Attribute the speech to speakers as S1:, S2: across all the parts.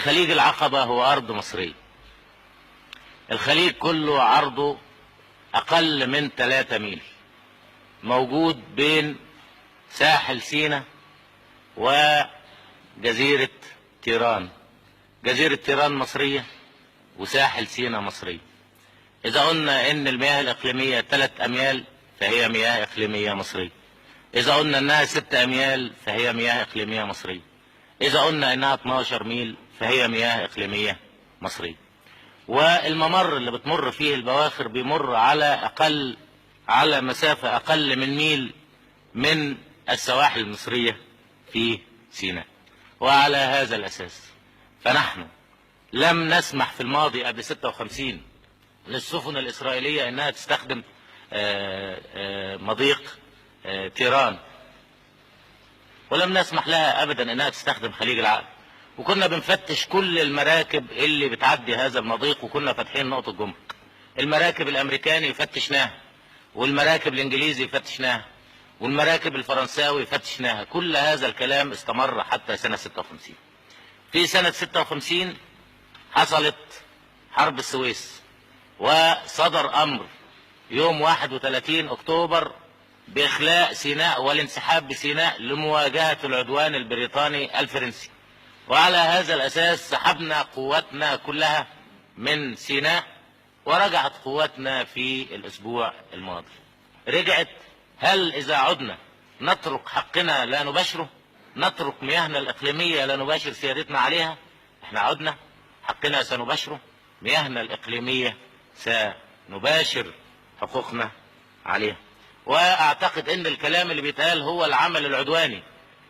S1: خليج العقبة هو أرض مصرية. الخليج كله عرضه أقل من 3 ميل، موجود بين ساحل سيناء وجزيرة تيران. جزيرة تيران مصرية وساحل سيناء مصرية. إذا قلنا إن المياه الإقليمية 3 أميال فهي مياه إقليمية مصرية. إذا قلنا إنها 6 أميال فهي مياه إقليمية مصرية. إذا قلنا إنها 12 ميل فهي مياه إقليمية مصرية. والممر اللي بتمر فيه البواخر بيمر على مسافة أقل من ميل من السواحل المصرية في سيناء. وعلى هذا الأساس فنحن لم نسمح في الماضي قبل 56 للسفن الإسرائيلية أنها تستخدم مضيق تيران، ولم نسمح لها أبدا أنها تستخدم خليج العقبة. وكنا بنفتش كل المراكب اللي بتعدي هذا المضيق، وكنا فاتحين نقطة جمرك. المراكب الأمريكاني فتشناها، والمراكب الإنجليزي فتشناها، والمراكب الفرنساوي فتشناها. كل هذا الكلام استمر حتى سنة 56. في سنة 56 حصلت حرب السويس، وصدر أمر يوم 31 أكتوبر بإخلاء سيناء والانسحاب بسيناء لمواجهة العدوان البريطاني الفرنسي. وعلى هذا الأساس سحبنا قواتنا كلها من سيناء، ورجعت قواتنا في الأسبوع الماضي. رجعت. هل إذا عدنا نترك حقنا لا نباشره؟ نترك مياهنا الإقليمية لا نباشر سيادتنا عليها؟ احنا عدنا، حقنا سنباشره، مياهنا الإقليمية سنباشر حقوقنا عليها. وأعتقد أن الكلام اللي بيتقال هو العمل العدواني،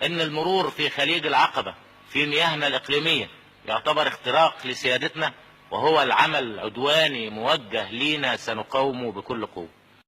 S1: أن المرور في خليج العقبة في مياهنا الإقليمية يعتبر اختراق لسيادتنا، وهو العمل العدواني موجه لينا سنقاومه بكل قوة.